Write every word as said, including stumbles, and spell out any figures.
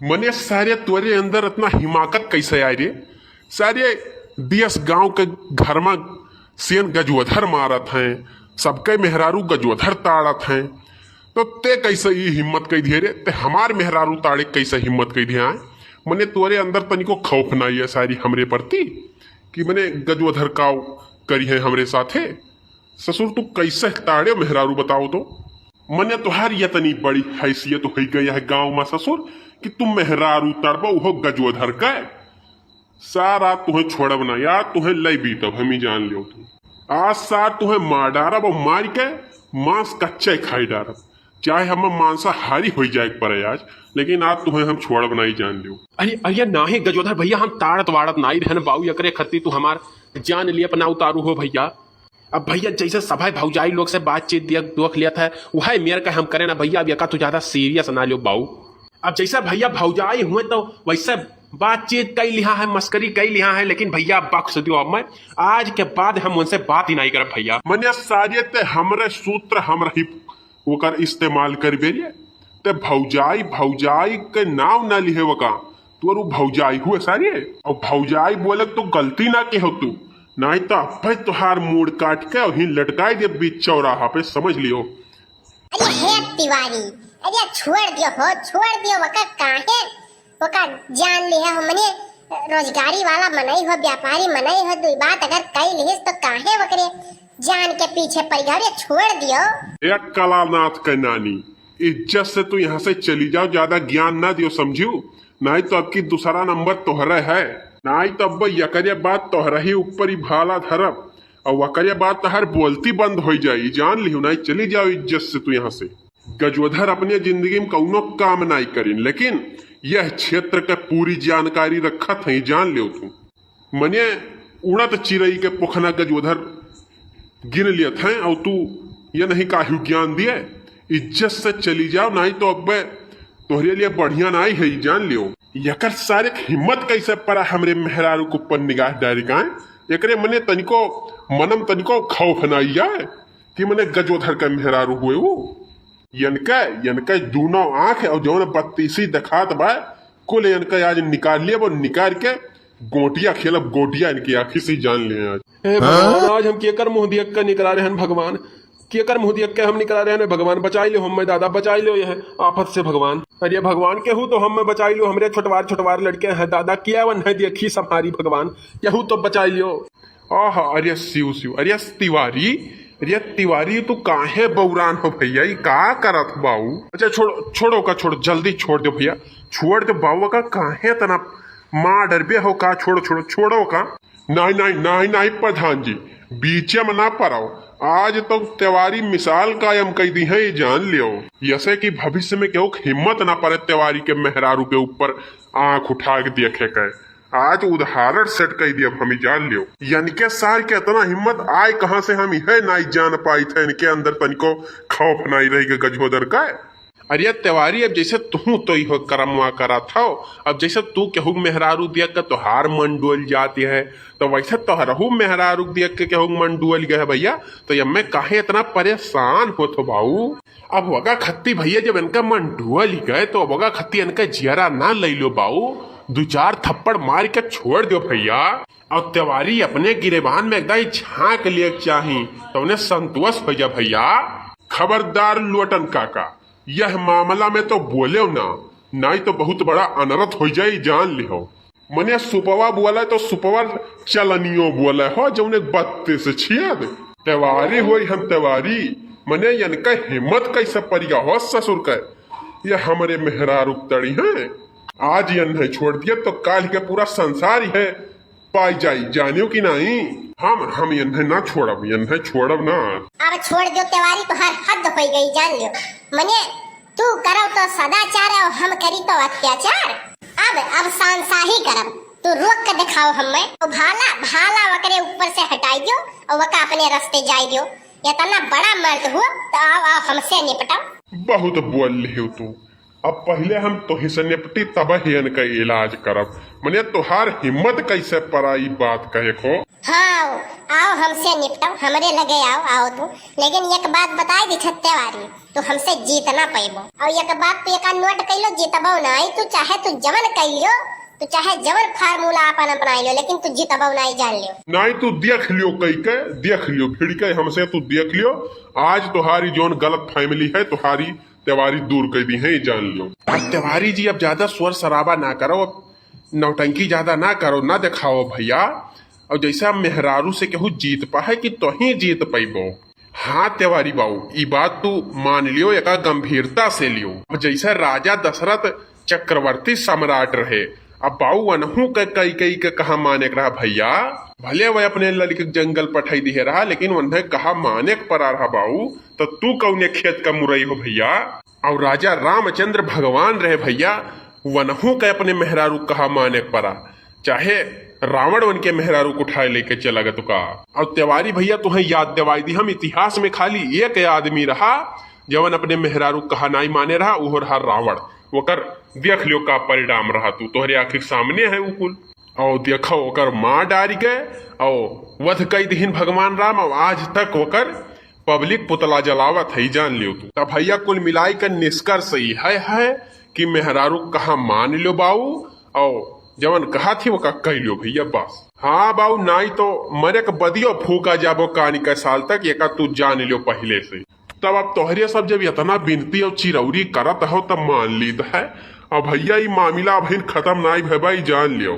मने सारे तोरे अंदर इतना हिमाकत कैसे आए रे? सारे दियस गांव के घर में सेन गजोधर मारत हैं, सबके मेहरारू गजोधर ताड़त हैं, तो ते कैसे ई हिम्मत कई दिए रे? ते हमार मेहरारू ताड़े कैसे हिम्मत कई दिए आए? मने तोरे अंदर तनिको खौफ नाई है सारी हमरे प्रति कि मने गजोधर काव करी है हमरे साथे? ससुर तू कैसे ताड़े मेहरारू बताओ तो? मने तोहार यतनी बड़ी हैसियत हो गई है गांव में ससुर कि तू मेहरारू ताड़बो उहो गजोधर के। सार आज तुहें छोड़ब ना यार, तुहें लई बीतब, हम ही जान लियो तू। आज सार तुहें मार डारब और मार के मांस कच्चे खाई डारब, चाहे हम मांसाहारी हो जाए के पड़े आज, लेकिन आज तुहें हम छोड़ब ना ही जान लियो। अरे, अरे नाही गजोधर भैया, हम ताड़त वाड़त नाही रहन बाऊ, एकरे खत्ती तू हमार जान लिए अपना उतारू हो भैया। अब भैया जैसे सभा भौजाई लोग से बातचीत दिया, दोख लिया था, वह मेर का हम करें ना भैया। अब यका तू ज्यादा सीरियस ना लियो बाऊ। अब जैसे भैया भौजाई हुए तो वैसे बातचीत कई लिहा है, मस्करी कई लिहा है, लेकिन भैया बख्श दियो, अब मैं आज के बाद हम उनसे बात ही नहीं करब भैया। मने सारे ते हमरे सूत्र हम रही ओकर इस्तेमाल करबे रे। ते भौजाई, भौजाई के नाव ना लिहे वका, तोरू भौजाई हुए सारे। और भौजाई बोले तो गलती ना के हो तू, नहीं तो अब्बे तोहार मूड़ काट के वहीं लटकाई दे बीच चौराहा पे, समझ लियो। अरे हे तिवारी, अरे छोड़ दियो हो, छोड़ दियो, वका काहे, वका जान लिहे हो, मने रोजगारी वाला मनई हो, व्यापारी मनई हो, दुई बात अगर कई लिहिस तो काहे वकरे जान के पीछे पड़ गया? अरे छोड़ दियो। एक कलानाथ के नानी, इज्जत से तू यहाँ से चली जाओ, ज्यादा ज्ञान ना दियो, समझियो? नहीं तो अब की दूसरा नंबर तोहरे है, नहीं तो अब यकरे बात तोहरे ही ऊपर ही भाला धरब और वकरे बात तोहर बोलती बंद हो जाई, जान लियो। नहीं चली जाओ इज्जत से तू यहाँ से। गजोधर अपने जिंदगी में कौनो काम नहीं करिन, लेकिन यह क्षेत्र के पूरी जानकारी रखत हैं, जान लियो तू। मने उड़त चिरई के पोखना गजोधर गिन लियत हैं और तू ये नहीं काहू ज्ञान दिए, इज्जत से चली जाओ, नहीं तो अब तोहरे लिए बढ़िया नहीं है, जान लियो। यकर सारे के हिम्मत कैसे पड़ा हमरे मेहरारू के ऊपर निगाह डारी का? एकरे मने तनिको, मनम तनिको खौफ नहीं आए कि मने गजोधर का मेहरारू हुए वो। यनके, यनके दूनो आँख और जौन बत्तीसी देखात बा, कुल यनके आज निकाल लियब और निकाल के गोटिया खेलब, गोटिया इनकी आँखी से जान ले आज। हे भगवान, आज हम केकर मुँह दियक के निकला रहन भगवान, केकर मुँह दियक के हम निकला रहन भगवान, बचाई लो हमें दादा, बचाई लो यह आफत से भगवान। अरे भगवान, केहू तो हमें बचाई लो, हमरे छोटवार छोटवार लड़के हैं दादा, किया वन है देखी संहारी भगवान, केहू तो बचाई लो। आहा, अरे शिव शिव, अरे तिवारी, अरे तिवारी, तू काहे बौरान हो भैया, ई का करत बाऊ? अच्छा छोड़, छोड़ो का, छोड़, जल्दी छोड़ दो भैया, छोड़ दो बाऊ का, काहे इतना मार डरबे हो का? छोड़ो, छोड़ो, छोड़ो का। नहीं, नहीं, नहीं, नहीं प्रधान जी, बीचे में ना पड़ाओ। आज तो तिवारी मिसाल कायम कई दी है, ये जान लियो। जैसे कि भविष्य में केहू के हिम्मत ना पड़े तिवारी के मेहरारू के ऊपर आँख उठा के देखे के। आज उदाहरण सेट कई दियब हम, जान लियो। यनके सार के इतना हिम्मत आए कहाँ से, हम यह नहीं जान पाई थे। इनके अंदर तनिको खौफ नहीं रही के गजोधर का। अरे तिवारी, अब जैसे तू तो इहो करमवा करत हो, अब जैसे तू केहू के मेहरारू देख के तोहार मन डोल जाती है, तो वैसे तोहरहू मेहरारू देख के केहू के मन डोल गए है भैया। तो ये मैं काहे इतना परेशान होत हो बाऊ? अब वगा खत्ती भैया, जब इनका मन डुअल ही गए, तो अब वगा खत्ती इनका जियरा ना लई लो बाऊ, दू चार थप्पड़ मार के छोड़ दो भैया। और तिवारी अपने गिरेबान में एकदम झांक लिए चाही, तो उन्हें संतोष हो जा भैया। खबरदार लोटन काका, यह मामला में तो बोले ना, नहीं तो बहुत बड़ा अनर्थ हो जाए, जान लिहो। मने सुपवा बोले तो सुपवा चलनियो बोले हो, जौने बत्तीस छेद। तिवारी होई हम तिवारी, मने यनका हिम्मत कैसे परिया हो ससुर के, ये हमरे मेहरारू तड़ी हैं। आज यन्हे छोड़ दिया तो काल के पूरा संसार ही है पाई जाई, जानियो कि नहीं? हम, हम यन्हे ना छोड़ब, यन्हे छोड़ब ना। अब छोड़ दो तिवारी, तोहार हद हो गई, जान लियो। मने तू करो तो सदाचार और हम करी तो अत्याचार। अब, अब शहंशाही करब, तू रोक के दिखाओ हमें। तो भाला, भाला वकरे ऊपर से हटाई दियो और वका अपने रास्ते जाई दियो। इतना बड़ा मर्द हुआ तो आओ, आओ हमसे निपटो। बहुत बोल लियो तू, अब पहिले हम तोही से निपटी, तब ही इनका इलाज करब। मने तोहार हिम्मत कैसे परा ई बात कहे को? हाँ, आओ, आओ हमसे निपटाओ, हमरे लगे आओ, आओ तू। लेकिन एक बात बताई दी छत्तेवारी, तू हमसे जीत ना पैबो। और एक बात तू एका नोट कैलो, जीतबो नाई तू, चाहे तू जवन कैलियो, तू चाहे जवन फार्मूला अपन अपनाई लियो, लेकिन तू जीतबो नाई, जान लियो। नाई तू देख लियो कई के, देख लियो भिड़ के हमसे, तू देख लियो। आज तोहारी जौन गलत फैमिली है, तोहारी तेवारी दूर कर दी है, जान लियो। अब तेवारी जी, अब ज्यादा शोर शराबा ना करो, अब नौटंकी ज्यादा ना करो, ना दिखाओ भैया। और जैसे अब मेहरारू से केहू जीत पा है कि तोही जीत पैबो। हाँ तेवारी बाऊ, ई बात तू मान लियो, एका गंभीरता से लियो। अब जैसे राजा दशरथ चक्रवर्ती सम्राट रहे, अब बाऊ वनहू के कई कई के कहा माने के रहा भैया। भले वह अपने लड़के के जंगल पठाई दिए रहा, लेकिन वन्हें कहा माने के परा रहा बाऊ। तो तू कौने खेत का मुरई हो भैया? और राजा रामचंद्र भगवान रहे भैया, वनहू के अपने मेहरारू कहा माने के परा, चाहे रावण उनके मेहरारू को उठाए लेके चला गया तो का। और तेवारी भैया, तुहें याद दिवाई दी हम, इतिहास में खाली एक आदमी रहा जवन अपने मेहरारू कहा नाई माने रहा, वो रहा रावण। ओकर देख लियो का परिणाम रहा, तू तोहरे आखिर सामने है उ कुल। और देखो ओकर मार डारी गए और वध कई दिहिन भगवान राम, और आज तक ओकर पब्लिक पुतला जलावत है, जान लियो तू। तब भैया कुल मिलाई कर निष्कर्ष ई है, है कि मेहरारू कहा मान लियो बाऊ, और जवन कहा थी ओका कह लियो भैया बस। हाँ बाऊ, नाई तो मरे के बदियो फूका जाबो कानी का साल तक, एका तू जान लियो पहले से। तब अब तोहरे सब जब इतना बिनती और चिरौरी करत हो तब मान लीत है। अब भैया ई मामिला अबहिन खत्म नाई भय बा, ई जान लियो।